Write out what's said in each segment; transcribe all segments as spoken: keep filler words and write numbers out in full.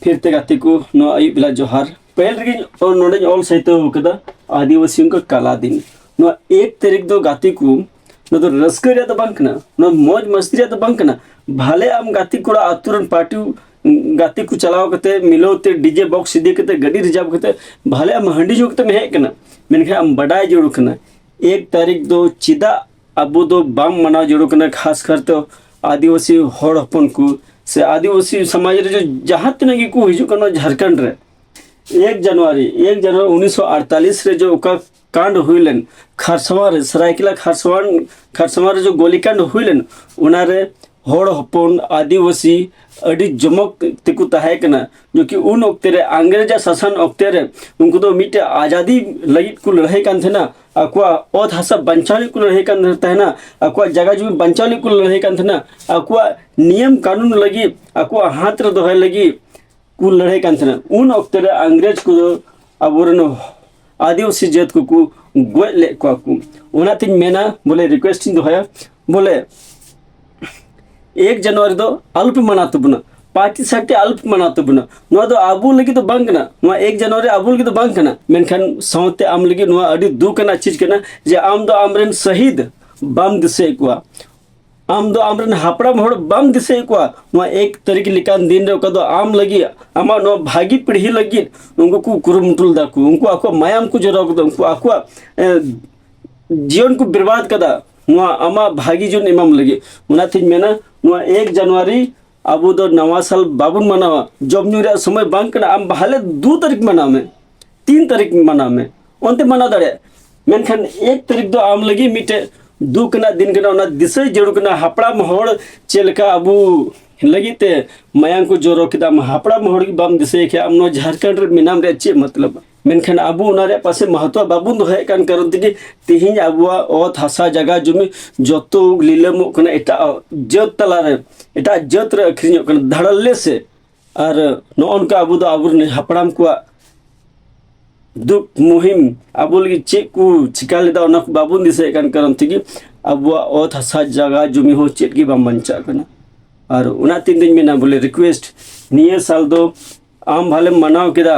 ᱯᱷᱤᱨ ᱛᱮ ᱜᱟᱛᱮ ᱠᱚ, ᱱᱚᱣᱟ ᱟᱹᱭᱩᱵ ᱵᱮᱞᱟ ᱡᱚᱦᱟᱨ᱾ ᱯᱟᱹᱦᱤᱞ ᱨᱮᱜᱮᱧ ᱚ-, ᱱᱚᱰᱮᱧ ᱚᱞ ᱥᱟᱹᱭᱛᱟᱹᱣ ᱠᱟᱫᱟ, ᱟᱹᱫᱤᱵᱟᱹᱥᱤᱭᱚᱱ ᱠᱚ ᱠᱟᱞᱟ ᱫᱤᱱ᱾ ᱱᱚᱣᱟ ᱮᱠ ᱛᱟᱹᱨᱤᱠᱷ ᱫᱚ ᱜᱟᱛᱮ ᱠᱚ, ᱱᱚᱣᱟ ᱫᱚ ᱨᱟᱹᱥᱠᱟᱹ ᱨᱮᱭᱟᱜ ᱫᱚ ᱵᱟᱝ ᱠᱟᱱᱟ, ᱱᱚᱣᱟ ᱢᱚᱡᱽ ᱢᱟᱹᱥᱛᱤ ᱨᱮᱭᱟᱜ ᱫᱚ ᱵᱟᱝ ᱠᱟᱱᱟ᱾ ᱵᱷᱟᱞᱮ ᱟᱢ ᱜᱟᱛᱮ ᱠᱚᱲᱟ ᱟᱹᱛᱩ ᱨᱮᱱ ᱯᱟᱨᱴᱤ, ᱜᱟᱛᱮ ᱠᱚ ᱪᱟᱞᱟᱣ ᱠᱟᱛᱮ ᱢᱤᱞᱟᱹᱣ ᱛᱮ ᱰᱤᱡᱮ ᱵᱚᱠᱥ ᱤᱫᱤ ᱠᱟᱛᱮ ᱜᱟᱹᱰᱤ ᱨᱤᱡᱟᱨᱵᱷ ᱠᱟᱛᱮ ᱵᱷᱟᱞᱮ ᱟᱢ ᱦᱟᱺᱰᱤ ᱧᱩ ᱠᱟᱛᱮᱢ ᱦᱮᱡ ᱠᱟᱱᱟ, ᱢᱮᱱᱠᱷᱟᱱ ᱟᱢ ᱵᱟᱰᱟᱭ ᱡᱟᱹᱨᱩᱲ ᱠᱟᱱᱟ ᱮᱠ ᱛᱟᱹᱨᱤᱠᱷ ᱫᱚ ᱪᱮᱫᱟᱜ ᱟᱵᱚ ᱫᱚ ᱵᱟᱝ ᱢᱟᱱᱟᱣ ᱡᱟᱹᱨᱩᱲ ᱠᱟᱱᱟ, ᱠᱷᱟᱥ ᱠᱟᱨᱛᱮ ᱟᱹᱫᱤᱵᱟᱹᱥᱤ ᱦᱚᱲ ᱦᱚᱯᱚᱱ ᱠᱚ ᱥᱮ ᱟᱹᱫᱤᱵᱟᱹᱥᱤ ᱥᱚᱢᱟᱡᱽ ᱨᱮ ᱡᱚ-, ᱡᱟᱦᱟᱸ ᱛᱤᱱᱟᱹᱜ ᱜᱮᱠᱚ ᱦᱤᱡᱩᱜ ᱠᱟᱱᱟ ᱡᱷᱟᱲᱠᱷᱚᱸᱰ ᱨᱮ, ᱮᱠ ᱡᱟᱱᱩᱣᱟᱨᱤ, ᱮᱠ ᱡᱟᱱᱩᱣᱟᱨᱤ ᱩᱱᱤᱥᱥᱚ ᱟᱴᱛᱟᱞᱤᱥ ᱨᱮ ᱡᱚ ᱚᱠᱟ ᱠᱟᱸᱰ ᱦᱩᱭ ᱞᱮᱱ, ᱠᱷᱟᱨᱥᱟᱣᱟ ᱨᱮ, ᱥᱟᱨᱟᱭᱠᱮᱞᱟ ᱠᱷᱟᱨᱥᱟᱣᱟ, ᱠᱷᱟᱨᱥᱟᱣᱟ ᱨᱮ ᱡᱚ ᱜᱚᱞᱤ ᱠᱟᱸᱰ ᱦᱩᱭ ᱞᱮᱱ, ᱚᱱᱟᱨᱮ ᱦᱚᱲ ᱦᱚᱯᱚᱱ ᱟᱹᱫᱤᱵᱟᱹᱥᱤ ᱟᱹᱰᱤ ᱡᱚᱢᱚᱠ ᱛᱮᱠᱚ ᱛᱟᱦᱮᱸ ᱠᱟᱱᱟ᱾ ᱡᱚᱠᱤ ᱩᱱ ᱚᱠᱛᱮ ᱨᱮ ᱟᱝᱜᱽᱨᱮᱡᱟᱜ ᱥᱟᱥᱚᱱ ᱚᱠᱛᱮ ᱨᱮ ᱩᱱᱠᱩ ᱫᱚ ᱢᱤᱫᱴᱮᱡ ᱟᱡᱟᱫᱤ ᱞᱟᱹᱜᱤᱫ ᱠᱚ ᱞᱟᱹᱲᱦᱟᱹᱭ ᱠᱟᱱ ᱛᱟᱦᱮᱱᱟ, ᱟᱠᱚᱣᱟᱜ ᱚᱛ ᱦᱟᱥᱟ ᱵᱟᱧᱪᱟᱣ ᱞᱟᱹᱜᱤᱫ ᱠᱚ ᱞᱟᱹᱲᱦᱟᱹᱭ ᱠᱟᱱ ᱛᱟᱦᱮᱱᱟ, ᱟᱠᱚᱣᱟᱜ ᱡᱟᱭᱜᱟ ᱡᱩᱢᱤ ᱵᱟᱧᱪᱟᱣ ᱞᱟᱹᱜᱤᱫ ᱠᱚ ᱞᱟᱹᱲᱦᱟᱹᱭ ᱠᱟᱱ ᱛᱟᱦᱮᱱᱟ, ᱟᱠᱚᱣᱟᱜ ᱱᱤᱭᱚᱢ ᱠᱟᱹᱱᱩᱱ ᱞᱟᱹᱜᱤᱫ, ᱟᱠᱚᱣᱟᱜ ᱦᱟᱛ ᱨᱮ ᱫᱚᱦᱚᱭ ᱞᱟᱹᱜᱤᱫ ᱠᱚ ᱞᱟᱹᱲᱦᱟᱹᱭ ᱠᱟᱱ ᱛᱟᱦᱮᱱᱟ᱾ ᱩᱱ ᱚᱠᱛᱮ ᱨᱮ ᱤᱝᱨᱮᱡᱽ ᱠᱚᱫᱚ ᱟᱵᱚᱨᱮᱱ ᱟᱹᱫᱤᱵᱟᱹᱥᱤ ᱡᱟᱹᱛ ᱠᱚᱠᱚ ᱜᱚᱡ ᱞᱮᱫ ᱠᱚᱣᱟ ᱠᱚ᱾ ᱚᱱᱟᱛᱤᱧ ᱢᱮᱱᱟ, ᱵᱚᱞᱮ, ᱨᱤᱠᱩᱭᱮᱥᱴ ᱤᱧ ᱫᱚᱦᱚᱭᱟ, ᱵᱚᱞᱮ, ᱮᱠ ᱡᱟᱱᱩᱣᱟᱨᱤ ᱫᱚ ᱟᱞᱚᱯᱮ ᱢᱟᱱᱟᱣ ᱛᱟᱵᱚᱱᱟ, ᱯᱟᱨᱴᱤ ᱥᱟᱨᱴᱤ ᱟᱞᱚᱯᱮ ᱢᱟᱱᱟᱣ ᱛᱟᱵᱚᱱᱟ᱾ ᱱᱚᱣᱟ ᱫᱚ ᱟᱵᱚ ᱞᱟᱹᱜᱤᱫ ᱫᱚ ᱵᱟᱝ ᱠᱟᱱᱟ, ᱱᱚᱣᱟ ᱮᱠ ᱡᱟᱱᱩᱣᱟᱨᱤ ᱟᱵᱚ ᱞᱟᱹᱜᱤᱫ ᱫᱚ ᱵᱟᱝ ᱠᱟᱱᱟ, ᱢᱮᱱᱠᱷᱟᱱ ᱥᱟᱶᱛᱮ ᱟᱢ ᱞᱟᱹᱜᱤᱫ ᱱᱚᱣᱟ ᱟᱹᱰᱤ ᱫᱩᱠ ᱟᱱᱟᱜ ᱪᱤᱡᱽ ᱠᱟᱱᱟ ᱡᱮ ᱟᱢ ᱫᱚ ᱟᱢᱨᱮᱱ ᱥᱟᱹᱦᱤᱫ ᱵᱟᱢ ᱫᱤᱥᱟᱹᱭᱮᱫ ᱠᱚᱣᱟ᱾ ᱟᱢ ᱫᱚ ᱟᱢᱨᱮᱱ ᱦᱟᱯᱲᱟᱢ ᱦᱚᱲ ᱵᱟᱢ ᱫᱤᱥᱟᱹᱭᱮᱫ ᱠᱚᱣᱟ᱾ ᱱᱚᱣᱟ ᱮᱠ ᱛᱟᱹᱨᱤᱠᱷ ᱞᱮᱠᱟᱱ ᱫᱤᱱ ᱨᱮ, ᱚᱠᱟ ᱫᱚ ᱟᱢ ᱞᱟᱹᱜᱤᱫ, ᱟᱢᱟᱜ ᱱᱚᱣᱟ ᱵᱷᱟᱹᱜᱤ ᱯᱤᱲᱦᱤ ᱞᱟᱹᱜᱤᱫ ᱩᱱᱠᱩ ᱠᱚ ᱠᱩᱨᱩᱢᱩᱴᱩ ᱞᱮᱫᱟ ᱠᱚ, ᱩᱱᱠᱩ ᱟᱠᱚᱣᱟᱜ ᱢᱟᱭᱟᱢ ᱠᱚ ᱡᱚᱨᱚ ᱠᱮᱫᱟ, ᱩᱱᱠᱩ ᱟᱠᱚᱣᱟᱜ, ᱮ, ᱡᱤᱭᱚᱱ ᱠᱚ ᱵᱮᱨᱵᱟᱫ ᱠᱟᱫᱟ, ᱱᱚᱣᱟ ᱟᱢᱟᱜ ᱵᱷᱟᱹᱜᱤ ᱡᱤᱭᱚᱱ ᱮᱢᱟᱢ ᱞᱟᱹᱜᱤᱫ᱾ ᱚᱱᱟᱛᱤᱧ ᱢᱮᱱᱟ, ᱱᱚᱣᱟ ᱮᱠ ᱡᱟᱱᱩᱣᱟᱨᱤ ᱟᱵᱚ ᱫᱚ ᱱᱟᱣᱟ ᱥᱟᱞ ᱵᱟᱵᱚᱱ ᱢᱟᱱᱟᱣᱟ, ᱡᱚᱢ ᱧᱩ ᱨᱮᱭᱟᱜ ᱥᱚᱢᱚᱭ ᱵᱟᱝ ᱠᱟᱱᱟ᱾ ᱟᱢ ᱵᱷᱟᱞᱮ ᱫᱩ ᱛᱟᱹᱨᱤᱠᱷ ᱢᱟᱱᱟᱣ ᱢᱮ, ᱛᱤᱱ ᱛᱟᱹᱨᱤᱠᱷ ᱢᱟᱱᱟᱣ ᱢᱮ, ᱚᱱᱛᱮ ᱢᱟᱱᱟᱣ ᱫᱟᱲᱮᱭᱟᱜ, ᱢᱮᱱᱠᱷᱟᱱ ᱮᱠ ᱛᱟᱹᱨᱤᱠᱷ ᱫᱚ ᱟᱢ ᱞᱟᱹᱜᱤᱫ ᱢᱤᱫᱴᱮᱡ ᱫᱩᱠ ᱨᱮᱱᱟᱜ ᱫᱤᱱ ᱠᱟᱱᱟ᱾ ᱚᱱᱟ ᱫᱤᱥᱟᱹᱭ ᱡᱟᱹᱨᱩᱲ ᱠᱟᱱᱟ, ᱦᱟᱯᱲᱟᱢ ᱦᱚᱲ ᱪᱮᱫ ᱞᱮᱠᱟ ᱟᱵᱚ ᱞᱟᱹᱜᱤᱫ ᱛᱮ ᱢᱟᱭᱟᱢ ᱠᱚ ᱡᱚᱨᱚ ᱠᱮᱫᱟ, ᱟᱢ ᱦᱟᱯᱲᱟᱢ ᱦᱚᱲ ᱜᱮ ᱵᱟᱢ ᱫᱤᱥᱟᱹᱭ ᱠᱷᱟᱡ, ᱟᱢ ᱱᱚᱣᱟ ᱡᱷᱟᱲᱠᱷᱚᱸᱰ ᱨᱮ ᱢᱮᱱᱟᱢ ᱨᱮᱭᱟᱜ ᱪᱮᱫ ᱢᱚᱛᱞᱚᱵ? ᱢᱮᱱᱠᱷᱟᱱ ᱟᱵᱚ ᱚᱱᱟ ᱨᱮᱭᱟᱜ ᱯᱟᱥᱮ ᱢᱚᱦᱚᱛᱚ ᱵᱟᱵᱚᱱ ᱫᱚᱦᱚᱭᱮᱫ ᱠᱟᱱ ᱠᱟᱨᱚᱱ ᱛᱮᱜᱮ ᱛᱮᱦᱮᱧ ᱟᱵᱚᱣᱟᱜ ᱚᱛ ᱦᱟᱥᱟ ᱡᱟᱭᱜᱟ ᱡᱩᱢᱤ ᱡᱚᱛᱚ ᱞᱤᱞᱟᱹᱢᱚᱜ ᱠᱟᱱᱟ, ᱮᱴᱟᱜ ᱡᱟᱹᱛ ᱛᱟᱞᱟᱨᱮ, ᱮᱴᱟᱜ ᱡᱟᱹᱛ ᱨᱮ ᱟᱹᱠᱷᱨᱤᱧᱚᱜ ᱠᱟᱱᱟ, ᱫᱷᱟᱲᱟᱞᱞᱮ ᱥᱮ᱾ ᱟᱨ ᱱᱚᱜᱼᱚ ᱱᱚᱝᱠᱟ ᱟᱵᱚ ᱫᱚ ᱟᱵᱚᱨᱮᱱ ᱦᱟᱯᱲᱟᱢ ᱠᱚᱣᱟᱜ ᱫᱩᱠ ᱢᱩᱦᱤᱢ, ᱟᱵᱚ ᱞᱟᱹᱜᱤᱫ ᱪᱮᱫ ᱠᱚ ᱪᱤᱠᱟ ᱞᱮᱫᱟ, ᱚᱱᱟ ᱠᱚ ᱵᱟᱵᱚᱱ ᱫᱤᱥᱟᱹᱭᱮᱫ ᱠᱟᱱ ᱠᱟᱨᱚᱱ ᱛᱮᱜᱮ ᱟᱵᱚᱣᱟᱜ ᱚᱛ ᱦᱟᱥᱟ ᱡᱟᱭᱜᱟ ᱡᱩᱢᱤ ᱦᱚᱸ ᱪᱮᱫ ᱜᱮ ᱵᱟᱝ ᱵᱟᱧᱪᱟᱜ ᱠᱟᱱᱟ᱾ ᱟᱨ ᱚᱱᱟ ᱛᱮ ᱤᱧ ᱫᱩᱧ ᱢᱮᱱᱟ, ᱵᱚᱞᱮ, ᱨᱤᱠᱩᱭᱮᱥᱴ, ᱱᱤᱭᱟᱹ ᱥᱟᱞ ᱫᱚ ᱟᱢ ᱵᱷᱟᱞᱮᱢ ᱢᱟᱱᱟᱣ ᱠᱮᱫᱟ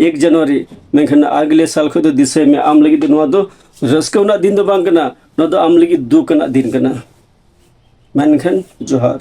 ᱮᱠ ᱡᱟᱱᱩᱣᱟᱨᱤ, ᱢᱮᱱᱠᱷᱟᱱ ᱟᱜᱞᱮ ᱥᱟᱞ ᱠᱷᱚᱱ ᱫᱚ ᱫᱤᱥᱟᱹᱭ ᱢᱮ, ᱟᱢ ᱞᱟᱹᱜᱤᱫ ᱫᱚ ᱱᱚᱣᱟ ᱫᱚ ᱨᱟᱹᱥᱠᱟᱹ ᱨᱮᱱᱟᱜ ᱫᱤᱱ ᱫᱚ ᱵᱟᱝ ᱠᱟᱱᱟ, ᱱᱚᱣᱟ ᱫᱚ ᱟᱢ ᱞᱟᱹᱜᱤᱫ ᱫᱩᱠ ᱟᱱᱟᱜ ᱫᱤᱱ ᱠᱟᱱᱟ᱾ ᱢᱮᱱᱠᱷᱟᱱ ᱡᱚᱦᱟᱨ᱾